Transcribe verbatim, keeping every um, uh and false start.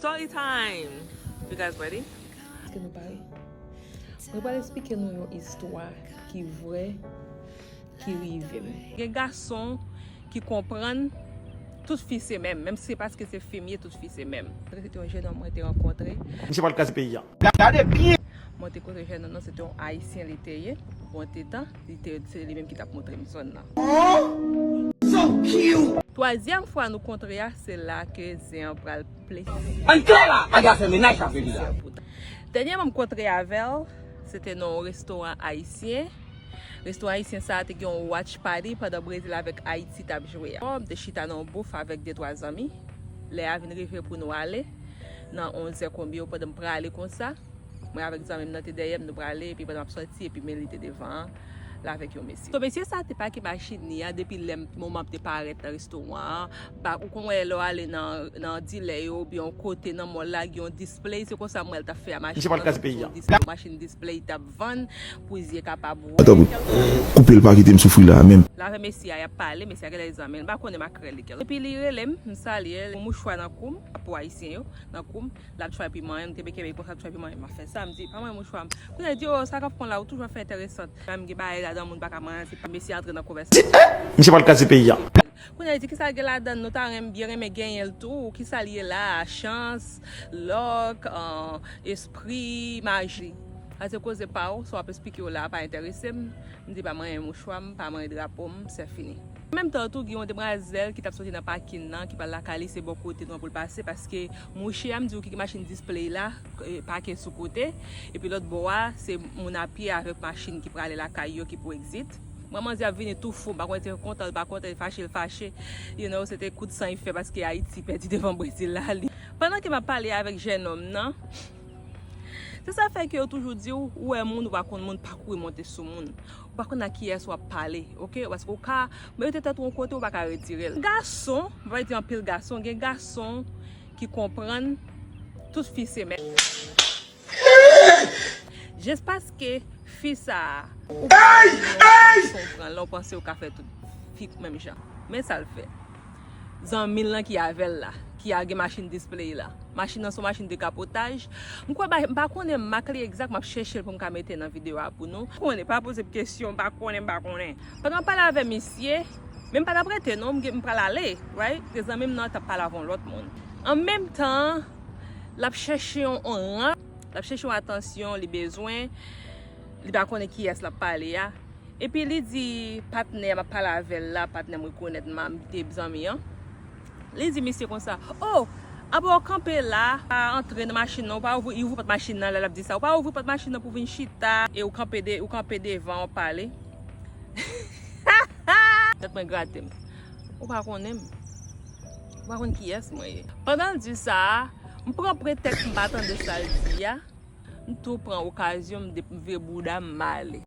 Story time! You guys ready? Èske nou pare? Mwen pral eksplike nou yon istwa ki vrè, ki rive m. Gen gason ki konprann tout fi se menm, menm si se paske se fi m ye, tout fi se menm. Se te yon jennonm mwen te rankontre. Misye pral kraze peyi a. Mwen te kontre jennonm nan, se te yon ayisyen li te ye. Pou yon ti tan, li te, se li menm ki t ap montre m zòn nan. Twazyèm fwa nou kontre a, se la ke zen an pral plesi. Ann klè la, bagay fè mennaj ka fè li la. Dènyèman m kontre avè l, se te nan yon restoran ayisyen. Restoran ayisyen sa a te gen yon watch party pandan Brezil avèk Ayiti t ap jwe a. M te chita nan yon bouf avèk de twa zanmi. Lè a vin rive pou nou ale, nan onzè konbyen yo, pandan m prale konsa, mwen avèk zanmi m nan te dèyè m, nou prale, epi pandan m ap sòti, epi men li te devan an, l avèk yon mesye. So, mesye sa a te pake machin li a depi lè m, moman m te parèt nan restoran an. Ba, ou konn wè lè w ale nan, nan dilè yo, oubyen yon kote nan mòl la, gen yon display, se konsa m wè l t ap fè a machin. Misye pral kraze peyi a. Yon display, machin display t ap vann, pou zye kapab wè. Atann, koupe l, pa kite m soufri la menm. L avè mesye a, y ap pale, mesye a genlè zanmi l, m pa konnen makrèl li genlè. Epi li rele m, m salye l, yon mouchwa nan kou m, chapo ayisyen yo, nan kou m, l ap try pou manyen m, m te kenbe l konsa, l ap try pou manyen m, m ap fè sa, m di, pa manyen mouchwa m. Kounye a, l di, o, sa k ap fè w la, ou toujou ap fè enteresant. Menm gen bagay ladan moun pa ka manyen, se pa mesye antre nan konvèsasyon. Misye pral kraze peyi a. Kounye a, li di, kisa l gen ladan, nou ta renmen, byen renmen genyen l tou, kisa l ye la, chans, lòk, an, espri, maji. Sa se koze pa w, sa w ap esplike yo la a pa enterese m. M di pa manyen mouchwa m, pa manyen drapo m, se fini. An menm tan tou, gen yon demwazèl ki t ap soti nan pakin nan, ki pral lakay li, se bò kote nou an pou l pase, paske mouche a, m di w ki gen machin display la, e, pake sou kote, epi lòt bò a, se moun a pye avèk machin ki prale lakay yo ki pou exit. Mwen manzè ap vini tou fou, m pa konnen se kontan l pa kontan, l fache l fache, you know, se te kout san li fè paske Ayiti pèdi devan Brezil la. Li, pandan ke m ap pale avèk jennonm nan, se sa fè ke yo toujou di w, ou wè moun, ou pa konn moun, pa kouri monte sou moun. Ou pa konn ak kiyès w ap pale, oke? Paske ou ka mete tèt ou yon kote, ou pa ka retire l. Gason, m pa di anpil gason, gen gason ki konprann tout fi se menm. Jis paske fi sa a, ou pa konprann lè w panse ou ka fè tout fi menm jan. Men sa l fè. Zanmi l lan ki avè l la, ki a gen machin display la. Machin nan se yon machin dekapotaj. M kwè, m pa konnen mak li egzak, m ap chèche l pou m ka mete nan videyo a pou nou. M konnen, pa poze m kesyon, m pa konnen, m pa konnen. Pandan m pale avè misye, men m pa t ap rete non, m gen, m pral ale, right? Se zanmi m nan t ap pale avè yon lòt moun. An menm tan, l ap chèche yon, yon ran, l ap chèche yon atansyon, li bezwen, li pa konnen kiyès l ap pale a. Epi li di patnè m ap pale avè l la, patnè m rekonèt m, m te zanmi an. Li di misye konsa, o, apa w kanpe la, pa antre nan machin nan, ou pa ouvri, li ouvri pòt machin nan, lè l ap di sa, ou pa ouvri pòt machin nan pou vin chita, e ou kanpe de, ou kanpe devan, w ap pale. Tèt mwen grate m. Ou pa konnen m. Ou pa konn kiyès mwen ye. Pandan l di sa a, m pran pretèks m pa tande sa l di a. M tou pran okazyon, m de-, m vire bouda m, m ale.